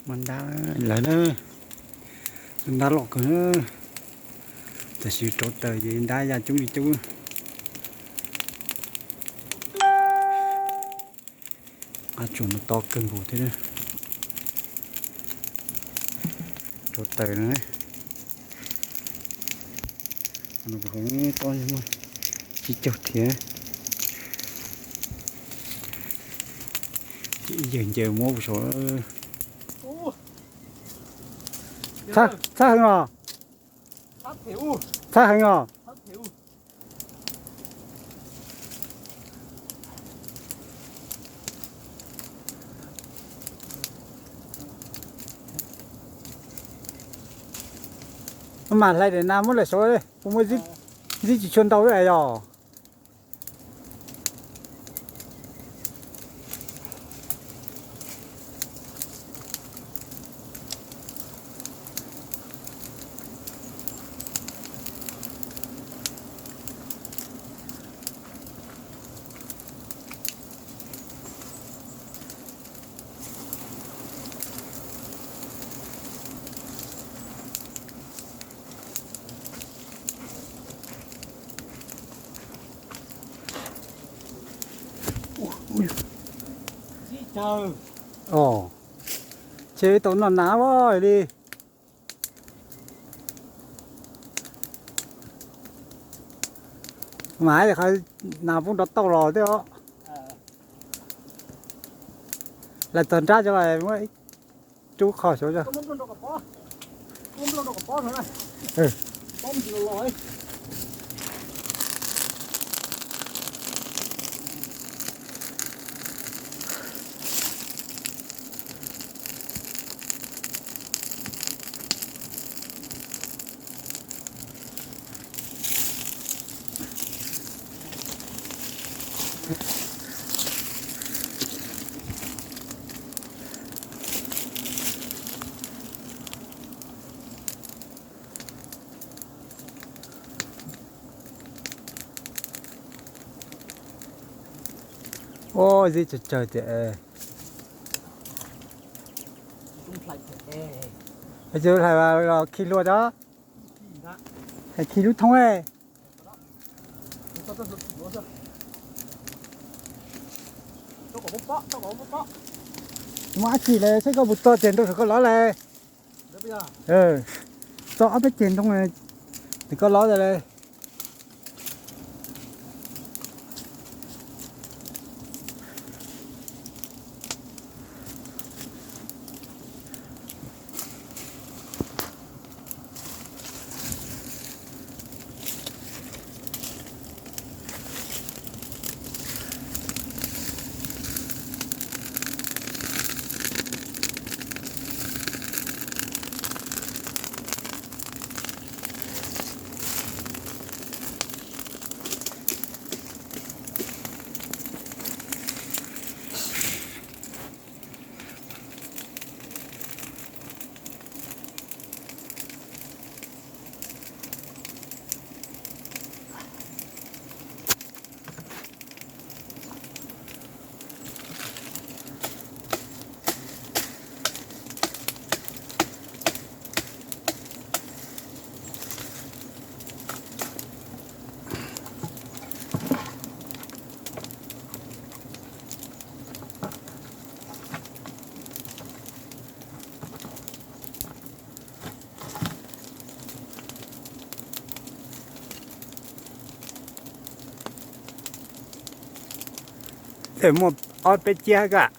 Mas ntab lawm na, ntab loj kawg na. Tam sim rauv taws ces ntab ya coob li coob. Qab tsuas no to kawg nkaus thiab na. Rauv taws no, to muaj tsib caug thiab. Ib yawg ncaws muab saud. Txhawj heev os. Txhawj heev os. Mas hlais daim nas muab lawm saud, kuv muab ntsib tsis tshua ntau yog. Ces tau noj nas li. Mas qhov nas poob rov tauj los thiab os. Lawv txog nrab cov los muab ib rub qho xyov. Ua zib tsawg tsawg tias. Hlais los khi hlua tso. Khi lub thoob. Muaj dab tsi lawm saib koj puas txog ceg ntoo saum koj lov lawm. Txog ob peb ceg ntoo ces koj lov tas lawm. Tej muaj ob peb ciab koj.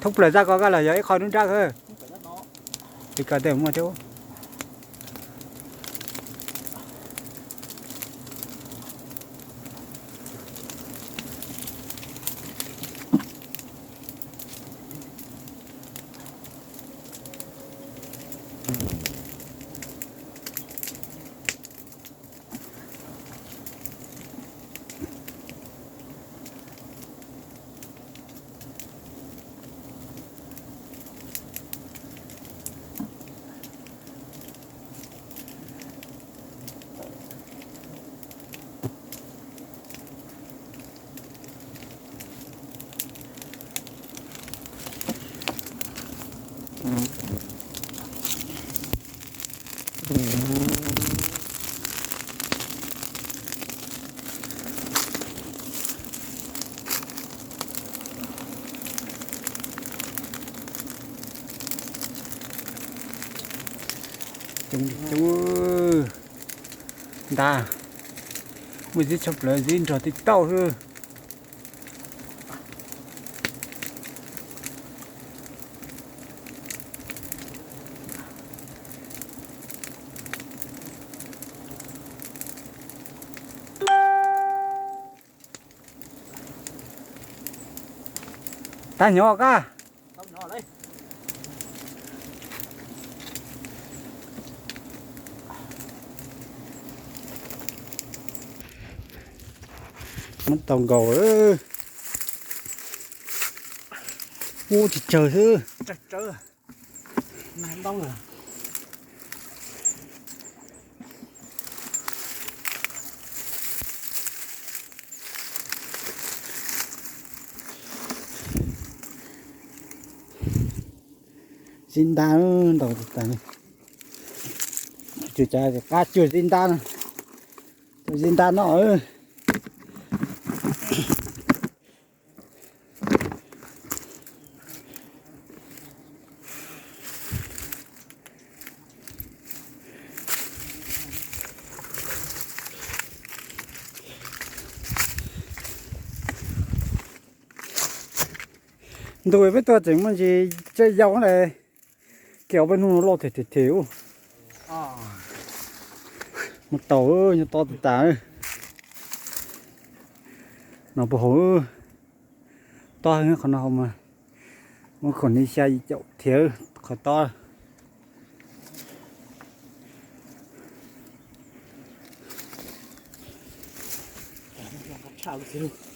Thoob plaws zaj ko koj los yog ib qho nruab nrab kawg. Li ko tej muaj thiab. Coob coob ntag, muaj zib tshaj plaws, zib nrog tib tauj xwb. Tag nyob kab. Muab tau nkaus. Ub, tsawg tsawg xwb. Zib ntab ntaus tas, tsuas cas qab cuag zib ntab no, zib ntab no. Ntu peb tuaj tseem muaj ntsis tsaij yau na, kev peb hnub no loj them them them ub. Muab tau, nyob tob tas tas. No puag hauv, tob heev qhov no hauv mas, muab khoom li xya yim caum thiab qhov tob. Tshaj li xwb.